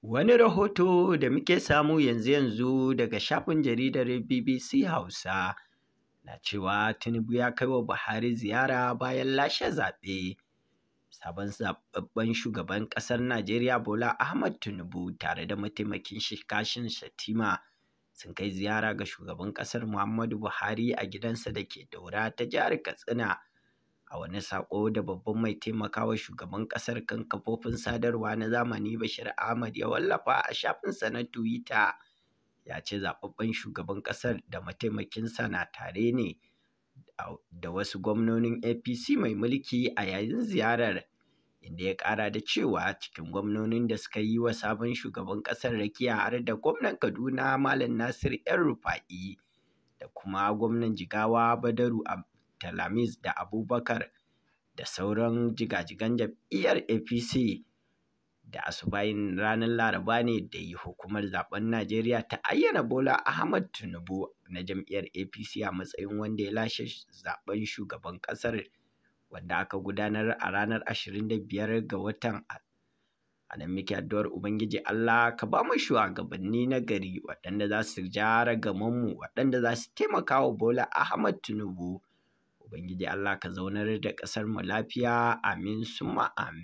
Wani rahoto da muke samu yanzu-yanzu daga shafin jaridar BBC Hausa na cewa Tinubu ya kai wa Buhari ziyara bayan lashe zaɓe. Sabon zaɓaɓɓen shugaban ƙasar Najeriya Bola Ahmed Tinubu tare da mataimakin shi Kashim Shettima sun kai ziyara ga shugaban ƙasar Muhammadu Buhari a gidansa da ke Daura ta jihar Katsina. A wani saƙo da babban mai taimakawa shugaban ƙasar kan kafofin sadarwa na zamani Bashir Ahmad ya wallafa a shafinsa na Twitter, ya ce zaɓaɓɓen shugaban ƙasar da mataimakinsa na tare ne da wasu gwamnonin APC mai mulki a yayin ziyarar, inda ya ƙara da cewa cikin gwamnonin da suka yi wa sabon shugaban ƙasar rakiya har da gwamnan Kaduna Malam Nasir El-Rufa'i da kuma gwamnan Jigawa Badaru Abdulhamis da Abubakar da sauran jigajigan jam'iyyar APC. Da asubahin ranar Laraba ne dai hukumar zaɓen Najeriya ta ayyana Bola Ahmed Tinubu na jam'iyyar APC a matsayin wanda ya lashe zaɓen shugaban ƙasar wanda aka gudanar a ranar 25 ga watan. A nan muke addu'ar Ubangiji Allah ka ba mu shuwagabanni na gari waɗanda za su ja ragamanmu, waɗanda za su taimaka wa Bola Ahmed Tinubu. Ubangiji Allah ka zaunar da ƙasarmu lafiya, amin summa amin.